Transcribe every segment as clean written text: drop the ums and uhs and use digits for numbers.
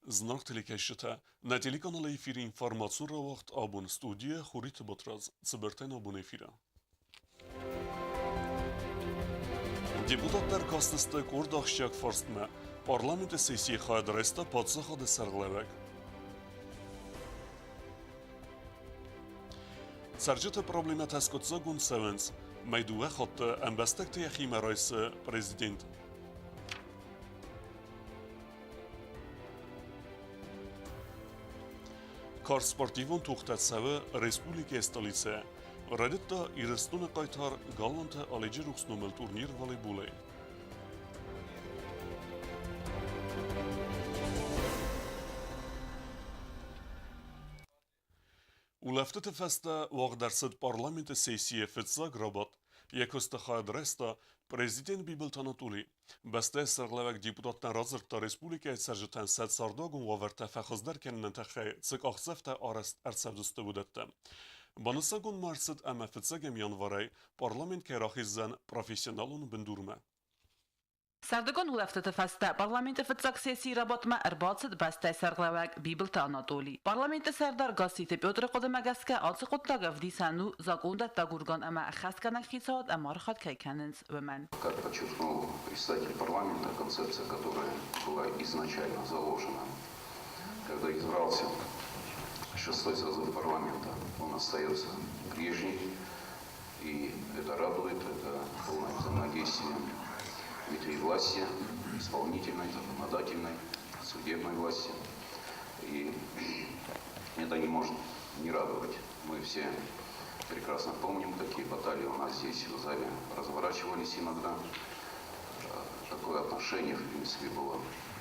Зынаргъ телекӕсджытӕ, нӕ телеканалы эфиры информацион рауагъд абон студийӕ Хуриты Батрадз цыбыртӕн абон эфиры. Депутаттӕ ӕркастысты къорд ахсджиаг фарстмӕ. Парламенты сессийы хайад райста паддзахады сӕргълӕууӕг. Цӕрджыты проблемӕтӕ скъуыддзаггонд цӕуынц. Мӕй дыууӕ хатты ӕмбӕстӕгты йӕхимӕ райсы президент. Карз спортивон тохтӕ цӕуы республикӕйы столицӕйы. Райдыдта Ирыстоны хъайтар Галуанты Оледжы рухс номыл турнир волейболӕй. Улӕфтыты фӕстӕ уагъд ӕрцыд парламенты сессийы фыццаг рабадт. Йӕ куысты хайад райста президент Бибылты Анатоли. Бӕстӕйы сӕргълӕууӕг депутаттӕн радзырдта республикӕйы цӕрджытӕн сӕ цардуагон уавӕртӕ фӕхуыздӕр кӕныны тыххӕй цы къахдзӕфтӕ арӕзт ӕрцӕудзысты, уыдӕттӕ. Банысангонд ма ӕрцыд ӕмӕ фыццӕгӕм январӕй парламент кӕй рахиздзӕн профессионалон бындурмӕ. Сӕрдыгон улӕфтыты фӕстӕ парламенты фыццаг сессийы работмӕ ӕрбацыд бӕстӕйы сӕргълӕууӕг Бибылты Анатоли. Парламенты сӕрдар Гасситы Петры хъуыдымӕ гӕсгӕ ацы хъуыддаг ӕвдисӕн у закъондӕттӕг орган ӕмӕ ӕххӕстгӕнӕг хицауад ӕмархайд кӕй кӕнынц, уымӕн. Как подчеркнул представитель парламента, концепция, которая была изначально заложена, когда избрался шестой созыв парламента, он остается прежней. И это радует, это полное взаимодействие ветвей власти, исполнительной, законодательной, судебной власти. И это не может не радовать. Мы все прекрасно помним, какие баталии у нас здесь в зале разворачивались иногда. Какое отношение, в принципе, было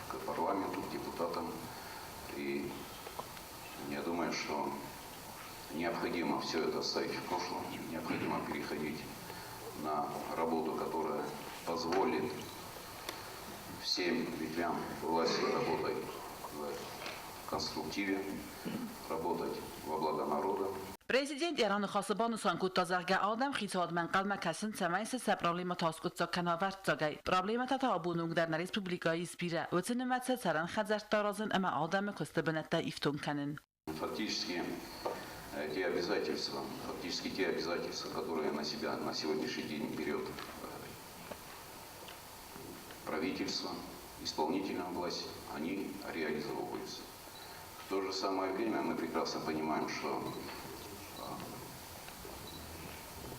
к парламенту, к депутатам. И я думаю, что необходимо все это оставить в прошлом, необходимо переходить на работу, которая позволит всем ветвям власти работать в конструктиве, работать во благо народа. Президент йӕ раныхасы банысан кодта, зӕгъгӕ, адӕм хицауадмӕ ӕнхъӕлмӕ кӕсынц, цӕмӕй сӕ сӕ проблемӕтӕ аскъуыддзаг кӕна ӕвӕрццагӕй. Проблемӕтӕ та абоны онг дӕр нӕ республикӕйы ис бирӕ, уыцы нымӕцы цӕрӕн хӕдзӕрттӕ аразын ӕмӕ адӕмы куысты бынӕттӕ ифтонг кӕнын. Фактически те обязательства, фактически те обязательства, которые на себя на сегодняшний день берет правительство, исполнительная власть, они реализовываются. В то же самое время мы прекрасно понимаем, что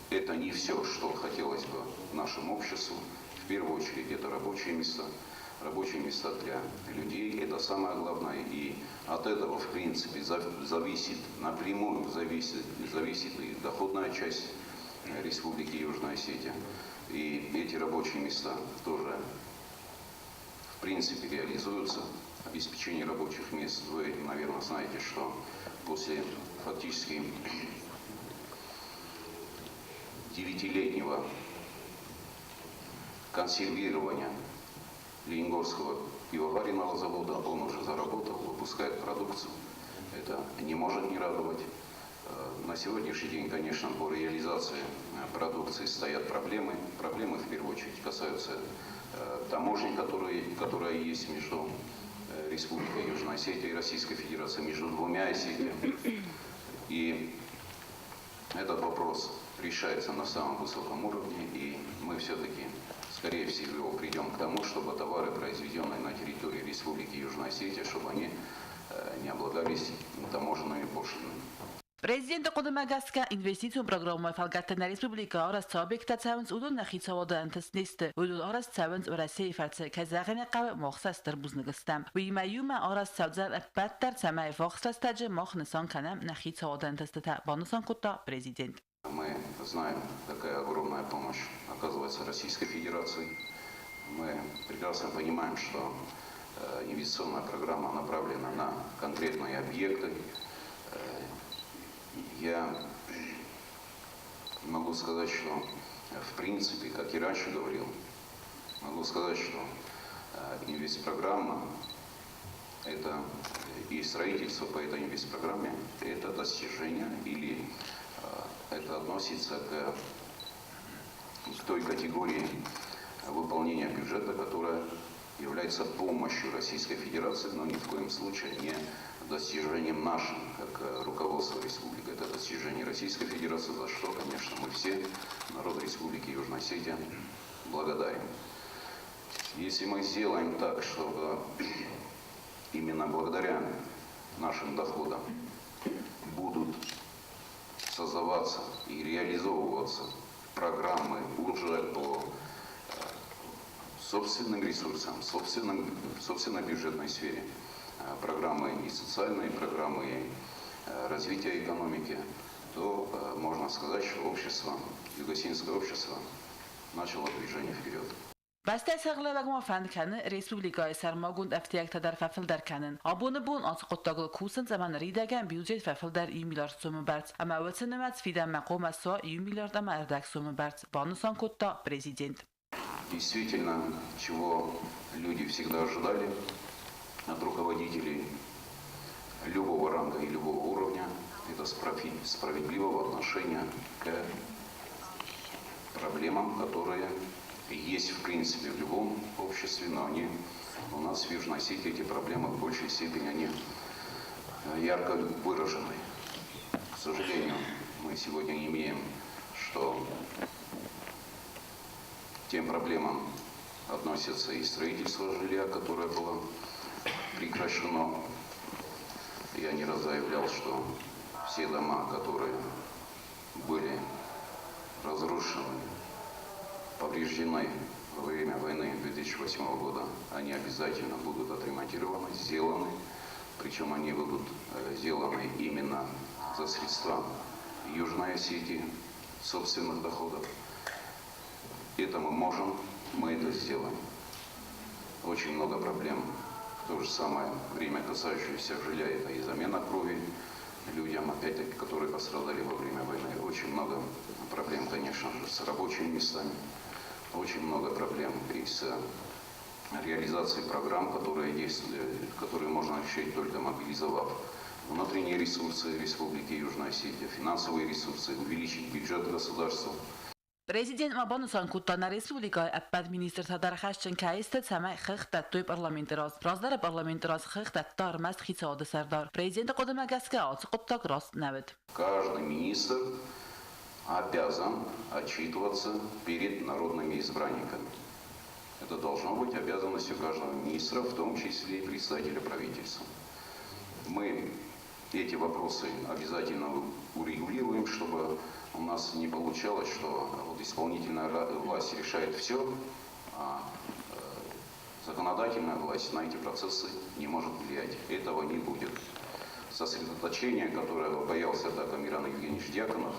это не все, что хотелось бы нашему обществу. В первую очередь это рабочие места для людей, это самое главное. И от этого, в принципе, зависит, напрямую зависит и доходная часть Республики Южная Осетия. И эти рабочие места тоже, в принципе, реализуются. Обеспечение рабочих мест, вы, наверное, знаете, что после фактически девятилетнего консервирования Ленингорского пивоваренного завода, он уже заработал, выпускает продукцию. Это не может не радовать. На сегодняшний день, конечно, по реализации продукции стоят проблемы. Проблемы, в первую очередь, касаются таможни, которая есть между Республикой Южная Осетия и Российской Федерацией, между двумя Осетиями. И этот вопрос решается на самом высоком уровне, и мы все-таки, скорее всего, придем к тому, чтобы товары, произведенные на территории Республики Южная Осетия, чтобы они не облагались таможенными пошлинами. Президенты хъуыдымӕ гӕсгӕ, инвестицион программӕйы фӕлгӕтты нӕ республикӕ арӕзт цы объекттӕ цӕуынц, уыдон нӕ хицауады ӕнтыст не сты. Уыдон арӕзт цӕуынц Уӕрӕсейы фӕрцы, кӕй зӕгъын ӕй хъӕуы, мах сӕ стыр бузныг стӕм. Уыимӕ иумӕ арӕзт цӕудзӕн ӕппӕт дӕр, цӕмӕй ввахс рӕстӕджы мах нысан кӕнӕм нӕ хицауады ӕнтыстытӕ, банысан кодта президент. Мы знаем, какая огромная помощь оказывается Российской Федерации. Мы прекрасно понимаем, что инвестиционная программа направлена на конкретные объекты. Я могу сказать, что в принципе, как и раньше говорил, могу сказать, что инвестпрограмма это и строительство по этой инвестпрограмме, это достижение или это относится к той категории выполнения бюджета, которая является помощью Российской Федерации, но ни в коем случае не достижением нашим, как руководство республики. Это достижение Российской Федерации, за что, конечно, мы все, народ Республики Южная Осетия, благодарим. Если мы сделаем так, чтобы именно благодаря нашим доходам будут создаваться и реализовываться программы уже по собственным ресурсам, собственной бюджетной сфере, программы и социальные, программы развития экономики, то можно сказать, что общество, юго-осетинское общество начало движение вперед. Бӕстӕйы сӕргълӕууӕг ма фӕнд кӕны республикӕйы сӕрмагонд ӕфтиӕгтӕ дӕр фӕфылдӕр кӕнын. Абоны бон ацы хъуыддагыл кусынц ӕмӕ ныридӕгӕн бюджет фӕфылдӕр иу миллиард сомы бӕрц ӕмӕ уыцы нымӕц фидӕнмӕ хъуамӕ суа иу миллиард ӕмӕ ӕрдӕг сомы бӕрц, банысан кодта президент. Действительно, чего люди всегда ожидали от руководителей любого ранга и любого уровня, это справедливого отношения к проблемам, которые есть в принципе в любом обществе, но они у нас в Южной Осетии, эти проблемы в большей степени они ярко выражены. К сожалению, мы сегодня не имеем, что к тем проблемам относится и строительство жилья, которое было прекращено. Я не раз заявлял, что все дома, которые были разрушены, повреждены во время войны 2008 года, они обязательно будут отремонтированы, сделаны. Причем они будут сделаны именно за средства Южной Осетии, собственных доходов. Это мы можем, мы это сделаем. Очень много проблем в то же самое время, касающиеся жилья, это и замена крови людям, опять-таки, которые пострадали во время войны. Очень много проблем, конечно же, с рабочими местами. Очень много проблем и с реализацией программ, которые действуют, которые можно решить, только мобилизовав внутренние ресурсы Республики Южная Осетия, финансовые ресурсы, увеличить бюджет государства. Президент ма банысан кодта, нӕ республикӕйы ӕппӕт министртӕ дӕр хӕсджын кӕй сты, цӕмӕй хыгъд дӕттой парламенты раз. Раздӕры парламенты раз хыгъд дӕтта ӕрмӕст хицауады сӕрдар. Президенты хъуыдымӕ гӕсгӕ ацы хъуыддаг раст нӕ уыд. Каждый министр обязан отчитываться перед народными избранниками. Это должно быть обязанностью каждого министра, в том числе и представителя правительства. Мы эти вопросы обязательно урегулируем, чтобы у нас не получалось, что вот исполнительная власть решает все, а законодательная власть на эти процессы не может влиять. Этого не будет. Сосредоточение, которое боялся так Амиран Евгеньевич Дьяконов,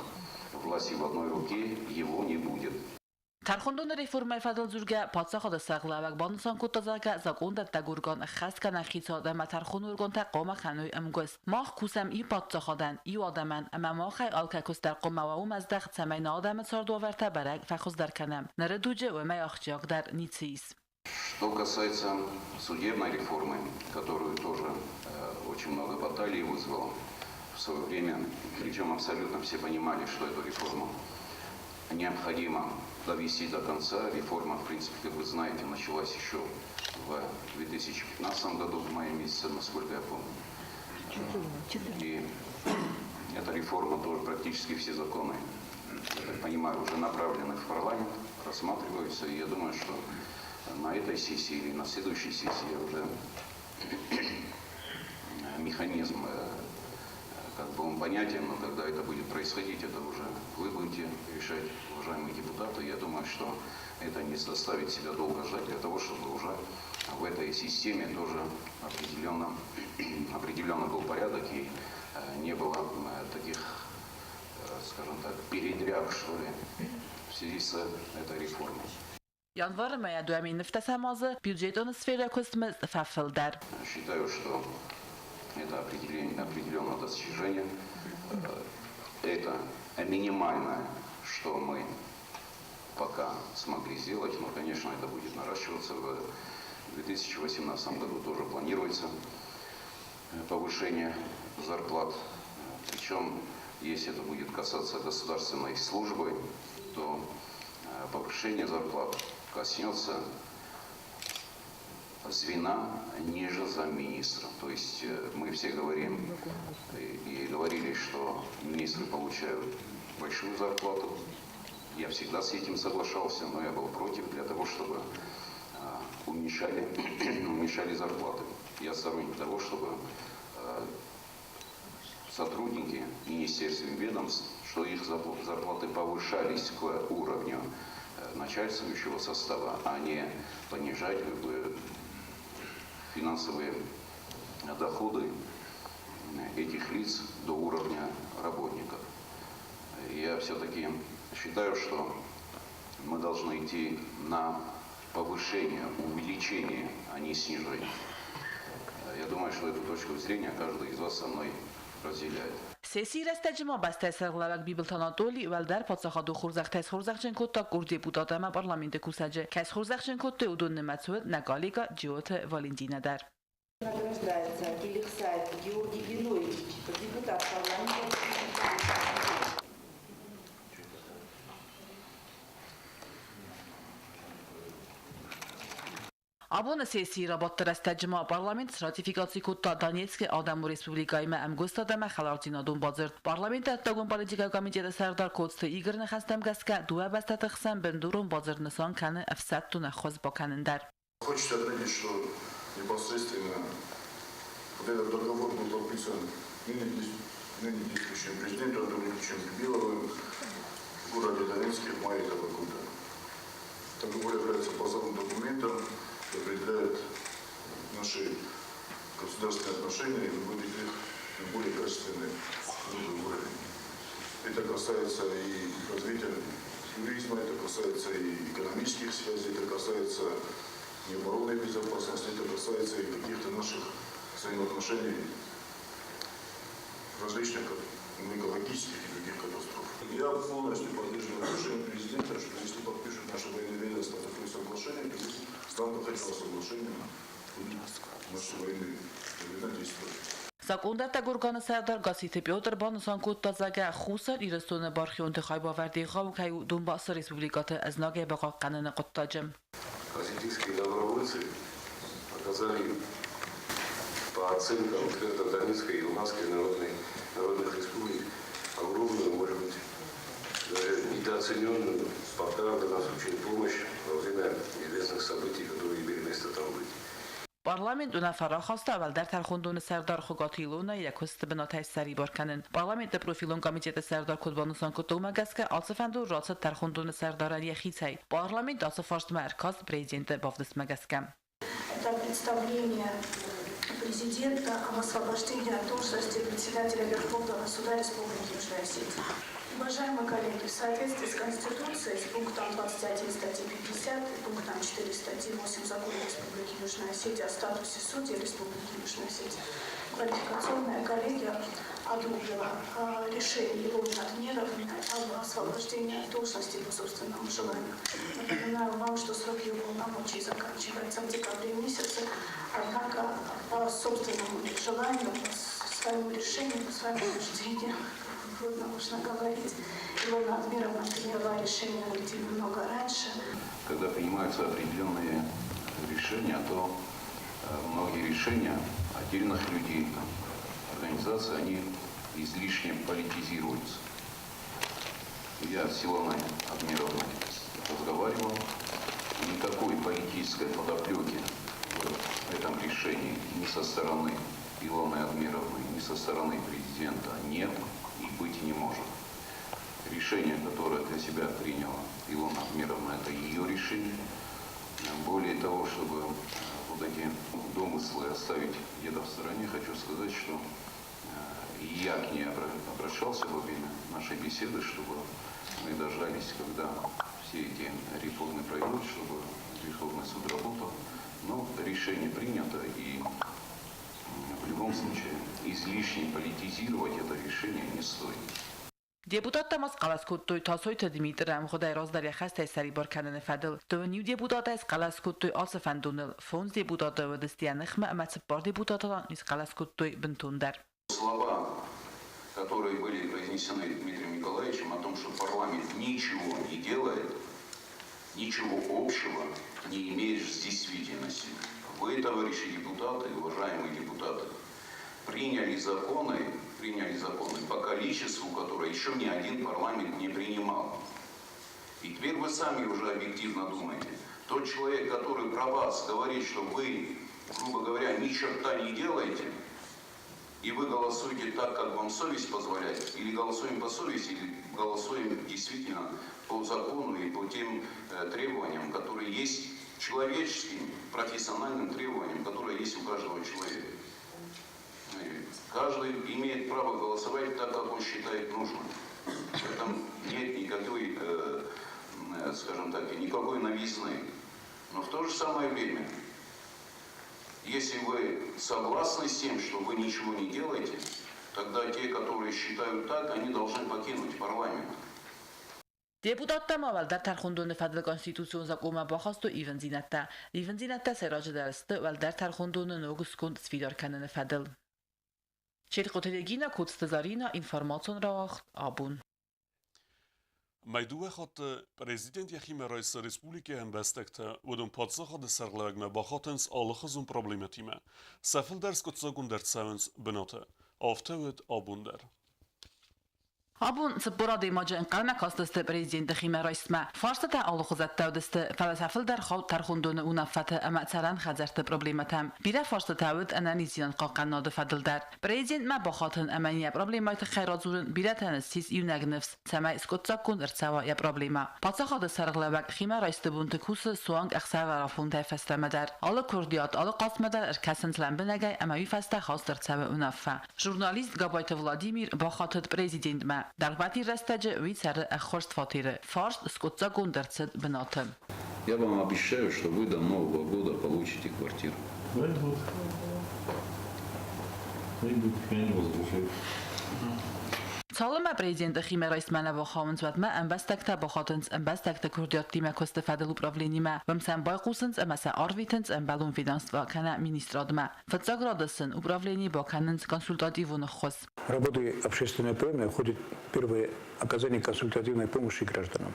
власти в одной руке, его не будет. Тӕрхондоны реформӕйы фӕдыл дзургӕ, паддзахады сӕргълӕууӕг банысан кодта, зӕгъгӕ, закъондӕттӕг орган ӕххӕст кӕна хицауад ӕмӕ тӕрхоны органтӕ хъуамӕ кӕной ӕмгуыст. Мах кусӕм иу паддзахадӕн, иу адӕмӕн, ӕмӕ махӕй алкӕй куыст дӕр хъуамӕ уа уымӕ здӕхт, цӕмӕй нӕ адӕмы цардуавӕртӕ бӕрӕг фӕхуыздӕр кӕнӕм. Ныры дуджы уымӕй ахсджиагдӕр ницы ис. Что касается судебной реформы, которую тоже очень много баталий вызвала в свое время, причем абсолютно все понимали, что эту реформу необходимо довести до конца. Реформа, в принципе, как вы знаете, началась еще в 2015 году, в мае месяце, насколько я помню. И эта реформа тоже, практически все законы, я так понимаю, уже направлены в парламент, рассматриваются. И я думаю, что на этой сессии или на следующей сессии уже механизм, как бы он понятен, но когда это будет происходить, это уже вы будете решать, уважаемые депутаты. Я думаю, что это не заставит себя долго ждать для того, чтобы уже в этой системе тоже определенно был порядок и не было таких, скажем так, передряг, что ли, в связи с этой реформой. Январы мӕйӕ 2019 азы бюджетон сферӕйы куыстмызд фӕфылдӕр. Считаю, что это определенное достижение. Это минимальное, что мы пока смогли сделать, но, конечно, это будет наращиваться. В 2018 году тоже планируется повышение зарплат. Причем, если это будет касаться государственной службы, то повышение зарплат коснется звена ниже замминистра. То есть мы все говорим и говорили, что министры получают большую зарплату. Я всегда с этим соглашался, но я был против для того, чтобы уменьшали зарплаты. Я сторонник того, чтобы сотрудники министерств и ведомств, что их зарплаты повышались к уровню начальствующего состава, а не понижать как бы финансовые доходы этих лиц до уровня работников. Я все-таки считаю, что мы должны идти на повышение, увеличение, а не снижение. Я думаю, что эту точку зрения каждый из вас со мной разделяет. Сессийы рӕстӕджы ма бӕстӕйы сӕргълӕууӕг Бибылты Анатоли уӕлдӕр паддзахадон хорзӕхтӕй схорзӕхджын кодта къорд депутат ӕмӕ парламенты кусӕджы. Кӕй схорзӕхджын кодтой, уыдон нымӕцы уыд нӕ коллегӕ Джиоты Валентинӕ дӕр. Награждается Гелихсаев Георгий Геноевич, депутат парламента. Абоны сессийы рабадты рӕстӕджы ма парламент сратификаци кодта Донецкы Адӕмон Республикӕимӕ ӕмгуыстад ӕмӕ хӕлардзинадон бадзырд. Парламенты ӕддагон политикӕйы комитеты сӕрдар Коцты Игоры ныхӕстӕм гӕсгӕ, дыууӕ бӕстӕты хсӕн бындурон бадзырд нысан кӕны ӕфсӕддон ӕххуыс бакӕнын дӕр. Хочется отметить, что непосредственно вот этот договор был подписан ныне действующим президентом Анатолием Ильичем Бибиловым в городе Донецке в мае этого года. Договор является базовым документом и определяет наши государственные отношения и выводит их на более качественный новый уровень. Это касается и развития туризма, это касается и экономических связей, это касается и оборонной безопасности, это касается и каких-то наших взаимоотношений различных, ну, экологических и других катастроф. Я полностью поддерживаю решение президента, что если подпишут наше военное ведомство такое соглашение, то в рамках этого соглашения будут наши военные действовать. Закъондӕттӕг органы сӕрдар Гасситы Петр банысан кодта, зӕгъгӕ, Хуссар Ирыстоны бархионты хайбавӕрд егъау кӕй у Донбассы республикӕты ӕзнагӕй бахъахъхъӕныны хъуыддаджы. Осетинские добровольцы оказали, по оценкам экспертов Донецкой и Луганской народных республик, огромную, может быть, даже недооцененную пока в данном случае помощь во время известных событий, которые имели место там быть. Парламент уынаффӕ рахаста Уӕлдӕр тӕрхондоны сӕрдар Хуыгаты Илонайы йӕ куысты бынатӕй ссӕрибар кӕнын. Парламенты профилон комитеты сӕрдар куыд банысан кодта, уымӕ гӕсгӕ ацы фӕндон рацыд тӕрхондоны сӕрдарӕн йӕхицӕй. Парламент ацы фарстмӕ ӕркаст президенты бавдыстмӕ гӕсгӕ. Это представление президента об освобождении от должности председателя Верховного суда Республики Южная Осетия. Уважаемые коллеги, в соответствии с Конституцией, с пунктом 21 статьи 50 и пунктом 4 статьи 8 Закона Республики Южная Осетия о статусе судей Республики Южная Осетия, квалификационная коллегия одобрила решение Илоны Адмировны об освобождении от должности по собственному желанию. Напоминаю вам, что срок ее полномочий заканчивается в декабре месяце, однако по собственному желанию, по своему решению, по своему убеждению, как угодно можно говорить, Илона Адмировна приняла решение уйти немного раньше. Когда принимаются определенные решения, то многие решения отдельных людей, там, организаций, они излишне политизируются. Я с Илоной Адмировной разговаривал. Никакой политической подоплеки в этом решении ни со стороны Илоны Адмировны, ни со стороны президента нет и быть не может. Решение, которое для себя приняла Илона Адмировна, это ее решение. Более того, чтобы вот эти домыслы оставить где-то в стороне, хочу сказать, что я к ней обращался во время нашей беседы, чтобы мы дождались, когда все эти реформы пройдут, чтобы Верховный суд работал. Но решение принято, и в любом случае излишне политизировать это решение не стоит. Депутаттӕ ма схъӕлӕс кодтой Тасойты Дмитры ӕмгъуыдӕй раздӕр йӕ хӕстӕй ссӕрибар кӕныны фӕдыл. Дыууын иу депутатӕй схъӕлӕс кодтой ацы фӕндоныл, фондз депутаты уыдысты йӕ ныхмӕ ӕмӕ цыппар депутаты та не схъӕлӕс кодтой бынтондӕр. Слова, которые были произнесены Дмитрием Николаевичем о том, что парламент ничего не делает, ничего общего не имеет с действительностью. В этом товарищи депутаты, уважаемые депутаты, приняли законы по количеству, которое еще ни один парламент не принимал. И теперь вы сами уже объективно думаете. Тот человек, который про вас говорит, что вы, грубо говоря, ни черта не делаете, и вы голосуете так, как вам совесть позволяет, или голосуем по совести, или голосуем действительно по закону и по тем требованиям, которые есть, человеческим, профессиональным требованиям, которые есть у каждого человека. И каждый имеет право голосовать так, как он считает нужным. В этом нет никакой, скажем так, никакой новизны. Но в то же самое время, если вы согласны с тем, что вы ничего не делаете, тогда те, которые считают так, они должны покинуть парламент. Депутаттӕ ма уӕлдӕр тӕрхондоны фӕдыл конституцион закъонмӕ бахастой ивындзинӕдтӕ. Ивындзинӕдтӕ сӕйраджыдӕр сты уӕлдӕр тӕрхондоны ног сконд сфидар кӕныны фӕдыл. Четкъоты Регина, Коцты Зарина, информацион рауагъд «Абон». Мӕй дыууӕ хатты президент йӕхимӕ райсы республикӕйы ӕмбӕстӕгтӕ, уыдон паддзахады сӕргълӕууӕгмӕ бахатынц алыхуызон проблемӕтимӕ. Сӕ фылдӕр скъуыддзаггонд ӕрцӕуынц бынаты. Афтӕ уыд абон дӕр. Абон 40 адӕймаджы ӕнхъӕлмӕ кастысты президенты химӕрайстмӕ. Фарстытӕ алыхуызӕттӕ уыдысты, фӕлӕ сӕ фылдӕр хауд тӕрхондоны уынаффӕты ӕмӕ цӕрӕн хӕдзӕртты проблемӕтӕм. Бирӕ фарстытӕ уыд ӕнӕниздзинад хъахъхъӕнынады фӕдыл дӕр. Президентмӕ бахатын ӕмӕ йӕ проблемӕйы тыххӕй радзурын бирӕтӕн ссис иунӕг ныфс, цӕмӕй скъуыддзаггонд ӕрцӕуа йӕ проблемӕ. Паддзахады сӕргълӕууӕг химӕрайсты бонты кусы суанг ӕхсӕвӕрафонтӕй фӕстӕмӕ дӕр. Алы куырдиат, алы хъастмӕ дӕр ӕркӕсынц лӕмбынӕгӕй ӕмӕ уый фӕстӕ хаст ӕрцӕуы уынаффӕ. Журналист Габайты Владимир бахатыд президентмӕ. Дӕргъвӕтин рӕстӕджы уый цӕры ӕххуырст фатеры. Фарст скъуыддзаггонд ӕрцыд бынаты. Я вам обещаю, что вы до Нового года получите квартиру. Дай Бог. Дай Бог, я не возражаю. Цалынмӕ президенты химӕрайстмӕ нӕ бахауынц, уӕдмӕ ӕмбӕстӕгтӕ бахатынц ӕмбӕстӕгты куырдиӕттимӕ куысты фӕдыл управленимӕ. Уым сӕм байхъусынц ӕмӕ сӕ арвитынц ӕмбӕлон ведомство кӕнӕ министрадмӕ. Фыццаг рады сын управленийы бакӕнынц консультативон ӕххуыс. Работы общественной приемной входит первое оказание консультативной помощи гражданам.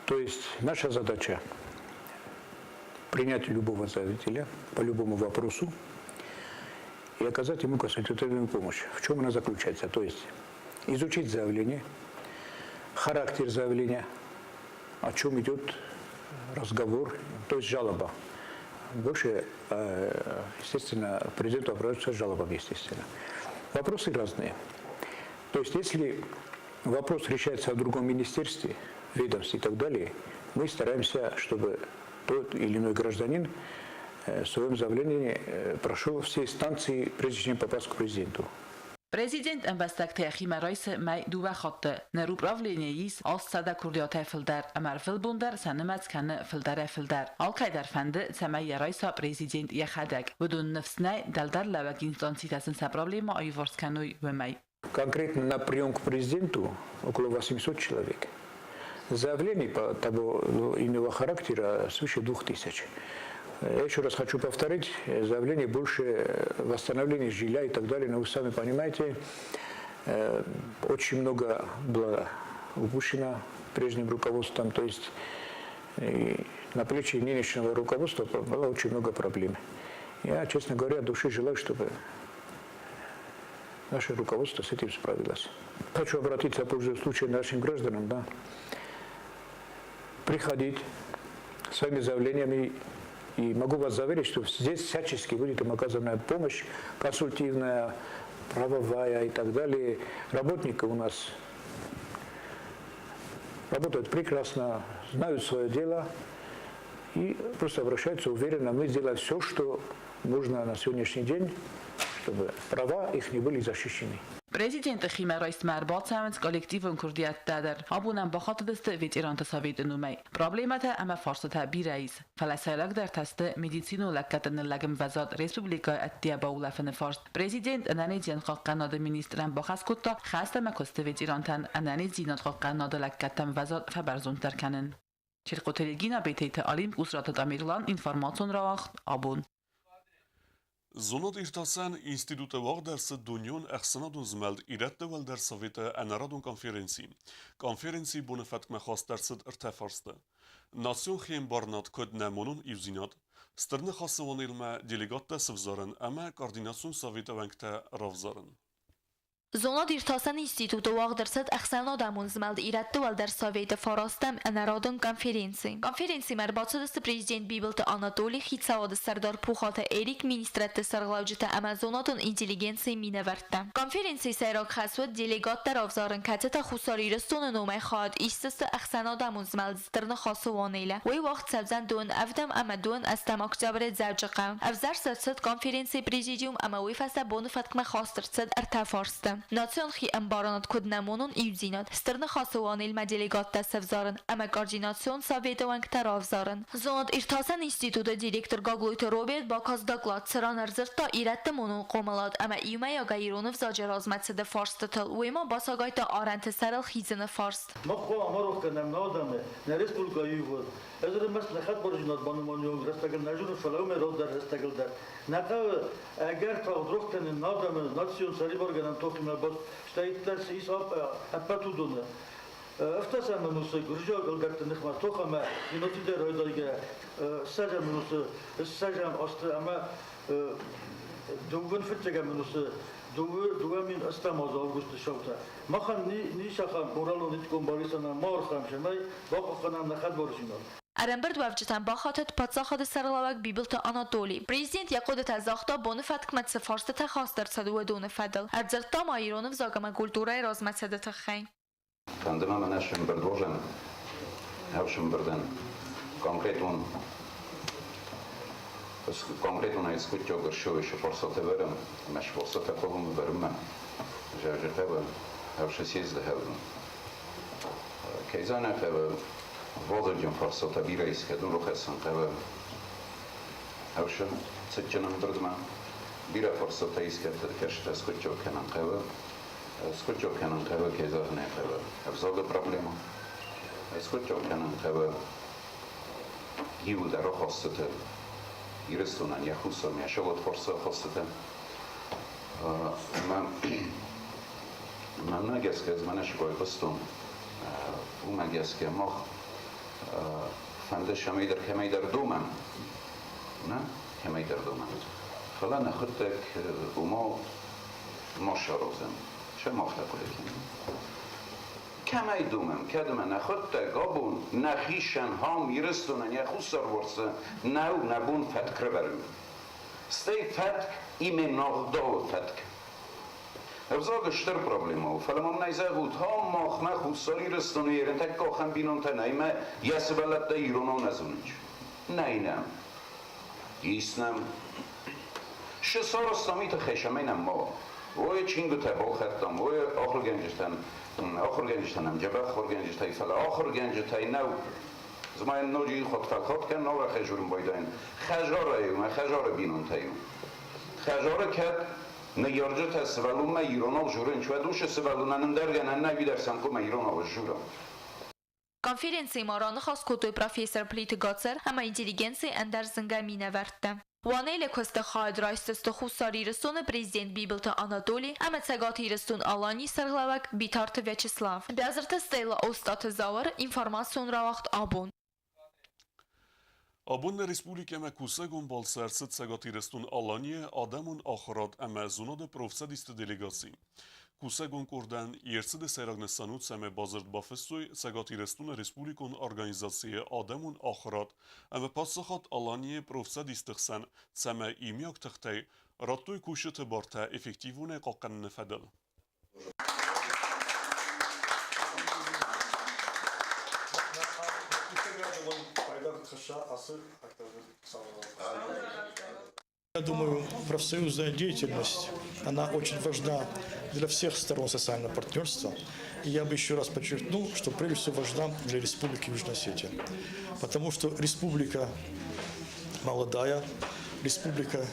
То есть наша задача принять любого заявителя по любому вопросу и оказать ему консультативную помощь. В чем она заключается? То есть изучить заявление, характер заявления, о чем идет разговор, то есть жалоба. Больше, естественно, президенту обращаются с жалобами, естественно. Вопросы разные. То есть если вопрос решается в другом министерстве, ведомстве и так далее, мы стараемся, чтобы тот или иной гражданин в своем заявлении прошел все инстанции, прежде чем попасть к президенту. Президент ӕмбӕстӕгты йӕхимӕ райсы мӕй дыууӕ хатты. Ныр управленийы ис 800 курдиатӕй фылдӕр, ӕмӕ ӕрвылбон дӕр сӕ нымӕц кӕны фылдӕрӕй-фылдӕр. Алкӕй дӕр фӕнды, цӕмӕй йӕ райса президент йӕхӕдӕг. Уыдон ныфс нӕй, дӕлдӕр лӕууӕг инстанцитӕ сын сӕ проблемӕ аиуварс кӕной, уымӕй. Конкретно на прием к президенту около 800 человек. Заявлений по того иного характера свыше 2000. Я еще раз хочу повторить, заявлений больше восстановления жилья и так далее, но вы сами понимаете, очень много было упущено прежним руководством, то есть и на плечи нынешнего руководства было очень много проблем. Я, честно говоря, от души желаю, чтобы наше руководство с этим справилось. Хочу обратиться, пользуясь случаем, нашим гражданам, да, приходить своими заявлениями. И могу вас заверить, что здесь всячески будет им оказана помощь, консультивная, правовая и так далее. Работники у нас работают прекрасно, знают свое дело и просто обращаются уверенно. Мы сделаем все, что нужно на сегодняшний день, чтобы права их не были защищены. Президенты химӕрайстмӕ ӕрбацӕуынц коллективон куырдиӕттӕ дӕр. Абон ӕм бахатыдысты ветеранты советы номӕй. Проблемӕтӕ ӕмӕ фарстытӕ бирӕ ис, фӕлӕ сӕйрагдӕр та сты медицинон лӕггӕдты ныллӕг ӕмвӕзад республикӕйы ӕддейӕ баулӕфыны фарст. Президент ӕнӕниздзинад хъахъхъӕнынады министрӕн бахӕс кодта хӕст ӕмӕ куысты ветерантӕн ӕнӕниздзинад хъахъхъӕнынады лӕггӕдты ӕмвӕзад фӕбӕрзонддӕр кӕнын. Чертхъоты Регина, Бететы Алим, Къусраты Тамерлан, информацион рауагъд «Абон». Зонад иртасӕн институты уагъд ӕрцыд дунеон ӕхсӕнадон змӕлд Ирӕтты уӕлдӕр советы ӕнӕрадон конференци. Конференцийы боны фӕткмӕ хаст ӕрцыд ӕртӕ фарсты. Национ хиӕмбарынад куыд нӕ монон иудзинад, Стыр Ныхасы уанелмӕ делегаттӕ сывзарын ӕмӕ координацион советы уӕнгтӕ равзарын. Зонад-иртасӕн институты уагъд ӕрцыд Ӕхсӕнадӕмон змӕлд Ирӕтты Уӕлдӕр Советы фарастӕм ӕнӕрадон конференци. Конференцимӕ ӕрбацыдысты президент Бибылты Анатоли, Хицауады Сӕрдар Пухаты Эрик, министрӕдты сӕргълӕуджытӕ ӕмӕ зонадон интеллигенцийы минӕвӕрттӕ. Конференцийы сӕйраг хӕс уыд делегаттӕ равзарын, кӕцытӕ Хуссар Ирыстоны номӕй хайад исдзысты ӕхсӕнадӕмон змӕлд Стыр Ныхасы уанелы. Уый уагъд цӕудзӕн дыууын ӕвдӕм ӕмӕ дыууын ӕстӕм октябры Дзӕуджыхъӕуы. Ӕвзӕрст ӕрцыд конференцийы президиум ӕмӕ уый фӕстӕ боны фӕткмӕ хаст ӕрцыд ӕртӕ фарсты. Национ хиӕмбарынад куыд нӕмонон иудзинад, Стыр Ныхасы уанелмӕ делегаттӕ сӕвзарын ӕмӕ координацион советы уӕнгтӕ равзарын. Зонад-иртасӕн институты директор Гаглойты Роберт бакаст доклад, цыран ӕрдзырдта ирӕтты монон хъомылад ӕмӕ иумӕйагӕй ирон ӕвзаджы размӕцыды фарстытыл, уыимӕ бацагайдта арӕнты сӕрыл хизыны фарст. Мах хъуамӕ ма рох кӕнӕм нӕ адӕмы, нӕ республикӕйы ивгъуыд. Ӕз ӕрмӕст нӕ хӕдбардзинад банымайын рӕстӕгыл нӕ зонын, фӕлӕ уымӕй раздӕр рӕстӕгыл дӕр. Нӕ хъӕуы ӕгӕр тагъд рох кӕнын нӕ адӕмы национ сӕрибаргӕнӕн тохимӕ баст, стӕй цы ис ӕппӕт уыдоны. Ӕфтӕсӕм ӕнусы гуырдзиаг ӕлдӕртты ныхмӕ тох ӕмӕ геноцидӕй райдайгӕ ссӕдзӕм ӕнусы ссӕдзӕм азты ӕмӕ дыууын фыццӕгӕм ӕнусы дыууӕ мин ӕстӕм азы августы сӕутӕ. Махӕн ницы ахӕм моралон этикон барисӕнӕн ма архайӕм, цӕмӕй бахъахъхъӕнӕм нӕ хӕдбардзинад. Ӕрӕмбырдуӕвджытӕм бахатыд паддзахады сӕргълӕууӕг Бибылты Анатоли. Президент йӕ хъуыдытӕ загъта, боны фӕткмӕ цы фарстытӕ хаст ӕрцыд, уыдоны фӕдыл. Ӕрдзырдта ма ирон ӕвзаг ӕмӕ культурӕйы размӕцыды тыххӕй. Фӕнды мӕ мӕнӕ сӕмбырдуозӕн, ӕфсымбырдӕн конкретон скутьогыр шоушы форсоты верым, мӕш форсоты колум верыммӕ, жержетевы, ӕвшы съезды хӕвзын. Кейзанӕ хӕвы вазыгджын фарстатӕ бирӕ искӕдун рохӕссын хъӕуы ӕвшы цытджын ӕмбырдмӕ. Бирӕ фарстатӕ искӕд скутьог кӕнын хъӕуы. Скутьог кӕнын хъӕуы, кӕй зӕгъын ӕй хъӕуы, ӕвзагы проблема. Скутьог кӕнын хъӕуы иуылдӕр ахастыты, Ирыстонӕн йӕ хуссар, йӕ сӕлӕт фарсы ахастытӕ. Ӕмӕ мӕнмӕ гӕсгӕ, ӕз мӕнӕ цы байхъуыстон, уымӕ гӕсгӕ мах фӕнды цӕмӕйдӕр кӕмӕйдӕр домӕм, нӕ кӕмӕйдӕр домӕм. Фӕлӕ нӕхуыдтӕг уымӕ ма саразӕм, сӕ мах та хъуыды кӕнӕм. Кӕмӕй домӕм, кӕд ӕмӕ нӕхуыдтӕг абон нӕхицӕн хам Ирыстонӕн йӕ хуссарварсы нӕу нӕ бон фӕтк рӕвӕрын. Стӕй фӕтк именно ӕгъдауы фӕтк. Ӕвзаг стыр проблема у, фӕлӕ мӕм нӕй зӕгъут, хам махмӕ Хуссар Ирыстоны ерынтӕккӕ ахӕм бинонтӕ нӕй мӕ йӕ сывӕллӕттӕ иронау нӕ зонынц. Нӕй нӕм. Ис нӕм. Шы сарӕзтам уый тыххӕй, цӕмӕй нӕм ма уа. Ой, чингуытӕ балхӕдтам, ой, ахуыргӕнджытӕн, ахуыргӕнджытӕн ӕм дзӕбӕх ахуыргӕнджытӕй, фӕлӕ ахуыргӕнджытӕй нӕу. Зымайӕн ноджы иу хатт фӕлхатт кӕн, нал рахӕзурын байдайын. Хӕзарӕй у, мӕ хӕзары бинонтӕй у. Хӕзары кӕд ныййарджытӕ сывӕллонмӕ иронау журынч, уӕд уыцы сывӕллонӕн ӕндӕр гӕнӕн нӕй, уый дӕр сӕм хъуамӕ иронау сжура. Конференцийы ма раныхас кодтой профессор Плиты Гацыр ӕмӕ интеллигенцийы ӕндӕр зынгӕ минӕвӕрттӕ. Уанелы куысты хайад райсдзысты Хуссар Ирыстоны президент Бибылты Анатоли ӕмӕ Цӕгат Ирыстон-Аланийы сӕргълӕууӕг Битарты Вячеслав. Бязырты Стелла Остъаты Зауыр, информацион рауагъд абон. Абон нӕ республикӕмӕ кусӕгон балцы ӕрцыд Цӕгат Ирыстон-Аланийы адӕмон ахуырад ӕмӕ зонады профцӕдисты делегаци. Кусӕгон къордӕн йе рцыды сӕйраг нысан у, цӕмӕй бадзырд бафыссой Цӕгат Ирыстоны республикон организацийы адӕмон ахуырад ӕмӕ паддзахад Аланийы профцӕдисты хсӕн, цӕмӕй иумиаг тыхтӕй радтой кусджыты бартӕ эффективонӕй хъахъхъӕныны фӕдыл. Я думаю, профсоюзная деятельность, она очень важна для всех сторон социального партнерства. И я бы еще раз подчеркнул, что прежде всего важна для Республики Южная Осетия. Потому что республика молодая, республика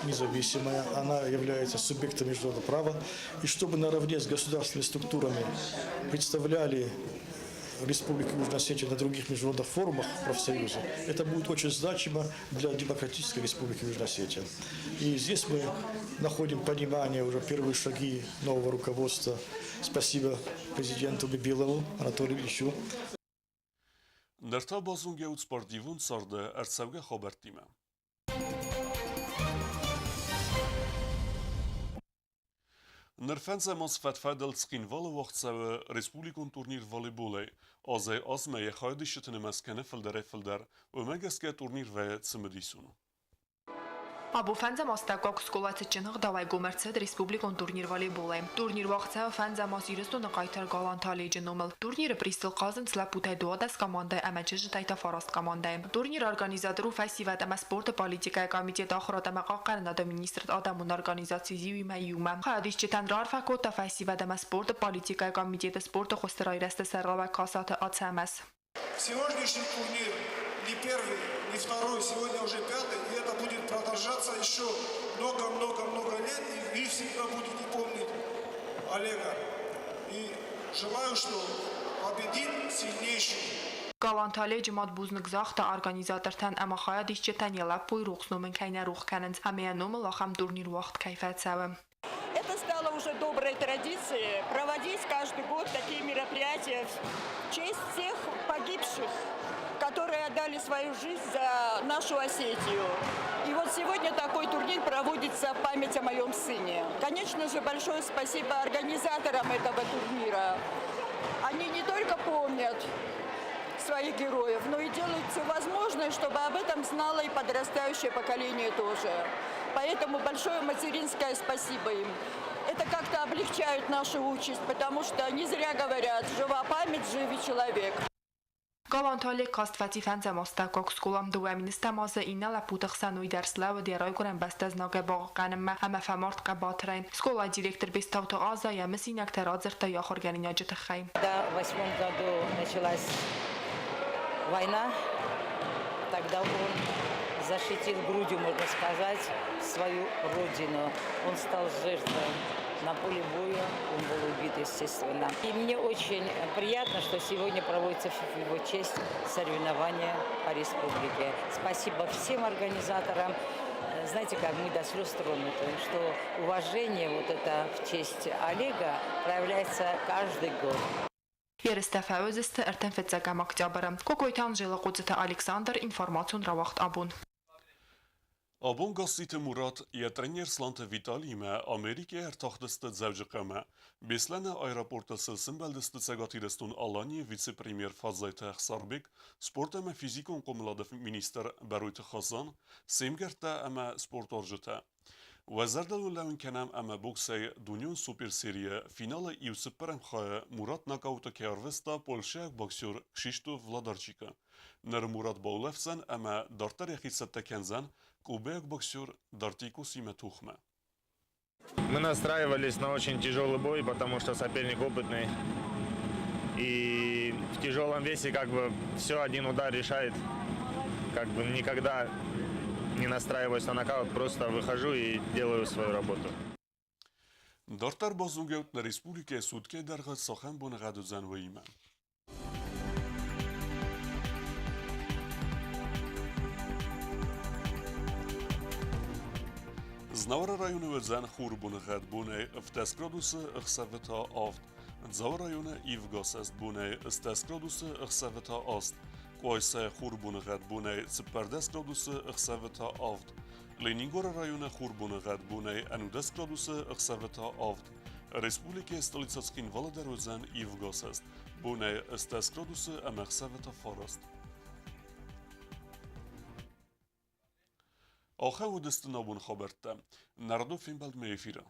независимая, она является субъектом международного права. И чтобы наравне с государственными структурами представляли Республики Южная Осетия на других международных форумах профсоюза, это будет очень значимо для Демократической Республики Южная Осетия. И здесь мы находим понимание, уже первые шаги нового руководства. Спасибо президенту Бибилову Анатолию Ильичу. Ныр та базонгӕ ут спортивон царды ӕрцӕугӕ хабӕрттимӕ. Ныр фӕндзӕм аз фӕд-фӕдыл Цхинвалы уагъд цӕуы республикон турнир волейболӕй. Азӕй-азмӕ йӕ хайадисджыты нымӕц кӕны фылдӕрӕй-фылдӕр. Уымӕ гӕсгӕ турнир вӕййы цымыдисон. Абон фӕндзӕм астӕуккаг скъола цытджын ӕгъдауӕй гом ӕрцыд республикон турнир волейболӕй. Турнир уагъд цӕуы фӕндзӕм аз Ирыстоны хъайтар Галанты Оледжы номыл. Турниры призтыл хъазынц лӕппутӕй 12 командӕйы ӕмӕ чызджытӕй та фараст командӕйы. Турниры организатор у фӕсивӕд ӕмӕ спорты политикӕйы комитет ахуырад ӕмӕ хъахъхъӕнынады министрад адӕмон организаци ЗИУ-имӕ иумӕ. Хайадисджытӕн раарфӕ кодта фӕсивӕд ӕмӕ спорты политикӕйы комитеты спорты хуызты райрӕзты сӕргълӕууӕг Касаты Ацӕмӕз. Сегодняшний турнир не первый, не второй, сегодня уже пятый, и это будет продолжаться еще много-много-много лет, и вы всегда будете помнить Олега. И желаю, что победит сильнейший. Галанты Оледжы мад бузныг загъта организатортӕн ӕмӕ хайадисджытӕн йӕ лӕппуйы рухс ном ын кӕй нӕ рох кӕнынц ӕмӕ йӕ номыл ахӕм турнир уагъд кӕй фӕцӕуы. Это стало уже доброй традицией проводить каждый год такие мероприятия в честь всех погибших, которые отдали свою жизнь за нашу Осетию. И вот сегодня такой турнир проводится в память о моем сыне. Конечно же, большое спасибо организаторам этого турнира. Они не только помнят своих героев, но и делают все возможное, чтобы об этом знало и подрастающее поколение тоже. Поэтому большое материнское спасибо им. Это как-то облегчает нашу участь, потому что не зря говорят, жива память, жив и человек. Галанты Олег каст фӕци фӕндзӕм астӕуккаг скъола. Дыууӕ мины азы иннӕ лӕппуты хсӕн уый дӕр слӕууыд йӕ райгуырӕн бӕстӕ знагӕй бахъахъхъӕнынмӕ ӕмӕ фӕмард хъӕбатырӕй. Скъолайы директор Бестауты Аза йӕ мысинӕгтӕ радзырдта йӕ ахуыргӕнинаджы тыххӕй. Когда в восьмом году началась война, тогда он защитил грудью, можно сказать, свою родину. Он стал жертвой на поле боя, он был убит, естественно. И мне очень приятно, что сегодня проводится в его честь соревнования по республике. Спасибо всем организаторам. Знаете, как мы до слез тронуты, что уважение вот это в честь Олега проявляется каждый год. Ерыстӕ фӕуыдзысты 31 октябры. Кокойты Анжела, Хъуццыты Александр, информацион рауагъд Абон. Абон Гасситы Мурат йӕ тренер Сланты Виталиимӕ Америкӕйӕ ӕртахтысты Дзӕуджыхъӕумӕ. Беслӕны аэропорты сыл сымбӕлдысты Цӕгат Ирыстон-Аланийы вице-премьер Фадзайты Ӕхсарбег, спорт ӕмӕ физикон хъомылады министр Бӕройты Хасан, се мгӕрттӕ ӕмӕ спортуарзджытӕ. Уӕ зӕрдыл уын лӕууын кӕнӕм ӕмӕ боксӕй дунеон суперсерийы финалы иу цыппӕрӕм хайы Мурат нокауты кӕй арвыста польшӕйаг боксер Кшиштоф Владарчикы. Ныр Мурат баулӕфдзӕн ӕмӕ дарддӕр йӕхи цӕттӕ кӕндзӕн кубӕйаг боксер Дартикосимӕ тохмӕ. Мы настраивались на очень тяжелый бой, потому что соперник опытный. И в тяжелом весе как бы все один удар решает. Как бы никогда не настраиваюсь на нокаут, просто выхожу и делаю свою работу. Дарддӕр базонгӕут нӕ республикӕйы суткӕйы дӕргъы цахӕм боныгъӕд уыдзӕн, уыимӕ. Знауыры районы уыдзӕн хуры боныгъӕд бонӕй 17 градусы, ӕхсӕвы та 7. Дзауы районы ивгӕ сӕст бонӕй 10 градусы, ӕхсӕвы та 8. Къуайсайы хуры боныгъӕд бонӕй 14 градусы, ӕхсӕвы та 7. Ленингоры районы хур боныгъӕд бонӕй 11 градусы, ӕхсӕвы та 7. Республикӕйы столицӕ Цхинвалы дӕр уыдзӕн ивгӕ сӕст бонӕй 10 градусы ӕмӕ ӕхсӕвы та 9. Ахӕм уыдысты нӕ абоны хабӕрттӕ. Нӕ радон фембӕлдмӕ эфиры.